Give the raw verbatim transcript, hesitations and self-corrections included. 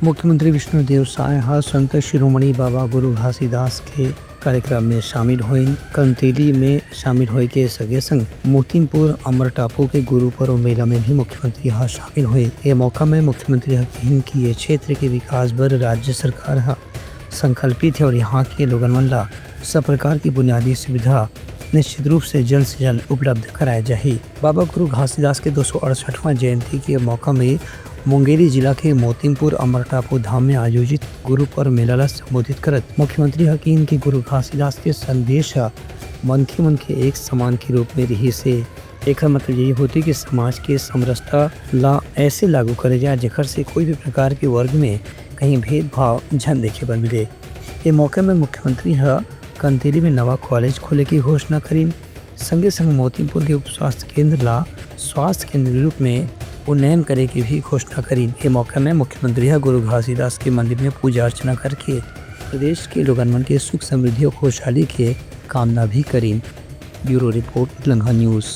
मुख्यमंत्री विष्णुदेव साय ह संत शिरोमणि बाबा गुरु घासीदास के कार्यक्रम में शामिल होइन। कंतेली में शामिल होए के संगे संग मोतीपुर अमर टापू के गुरु पर्व मेला में भी मुख्यमंत्री ह शामिल होए। ये मौका में मुख्यमंत्री ह कहिन कि ये क्षेत्र के विकास बर राज्य सरकार ह संकल्पित है और यहाँ के लोगन मन ला सब प्रकार की बुनियादी सुविधा निश्चित रूप से जल्द से जल्द उपलब्ध कराए जाही। बाबा गुरु घासीदास के दो सौ अड़सठवां जयंती के मौका में मुंगेली जिला के मोतीपुर अमर टापू धाम में आयोजित गुरु पर्व मेला ला संबोधित करत मुख्यमंत्री ह कहिन कि गुरु घासीदास के संदेश ह मनखे मन के एक समान के रूप में रिहिस हे। एकर मतलब यही होथे कि समाज के समरसता ला ऐसे लागू करे जाए, जेकर से कोई भी प्रकार के वर्ग में कहीं भेदभाव झन देखे बर मिले। ए मौके में मुख्यमंत्री ह कंतेली में नवा कॉलेज खोले की घोषणा करिन, संगे संग मोतीपुर के उप स्वास्थ्य केंद्र ला स्वास्थ्य केंद्र के रूप में उन्नयन करे की भी घोषणा करिन। ए मौके में मुख्यमंत्री ह गुरु घासीदास के मंदिर में पूजा अर्चना करके प्रदेश के लोगन मन के सुख समृद्धि और खुशहाली के कामना भी करिन। Bureau report, Utlangha news.